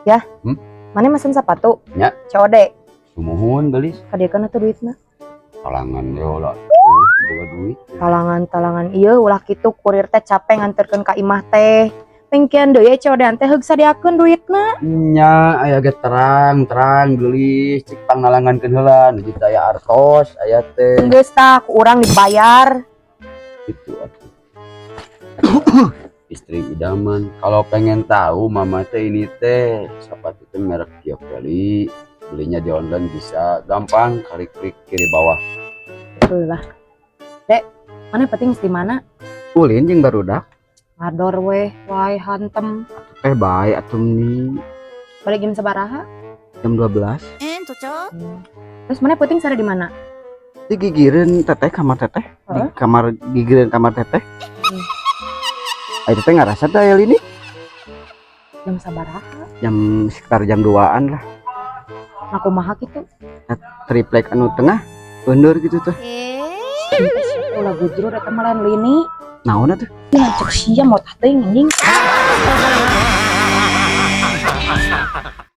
Ya. Hmm? Maneh mesen sepatu? Nya. COD. Sumuhun, geulis. Kadieukeun atuh duitna. Talangan yo lah. Boga duit. Talangan-talangan ieu ulah kitu, kurir teh capek nganterkeun ka imah teh. Pengkian deui COD teh, heug sadiakeun duitna. Nya, aya ge terang, terang, geulis, cik pangnalangankeun heula, nu teu aya artos, aya teh. Geus tah, ku urang dibayar. Gitu atuh. Istri idaman. Kalau pengen tahu, mama teh ini teh sepatu teh merek Giopelli, belinya di online bisa gampang, klik klik kiri bawah. Betul lah. Dek, maneh peuting di mana? Ulin jeung barudak. Ngador weh, wae hantem. Teh bae atuh nih. Balik jam sabaraha? Jam 12. Terus maneh peuting sare di mana? Di gigireun teteh, kamar teteh, di Heeh. kamar gigireun kamar teteh. Ayo teteh ngerasa teh aya ini. Jam sabaraha? Jam sekitar jam 2-an lah. Nah, kumaha kitu? Triplek anu tengah undur gitu tuh. Ulah gujrur, eta mah lain lini. Naon atuh? Ya cek sia mau tah teuing, anjing.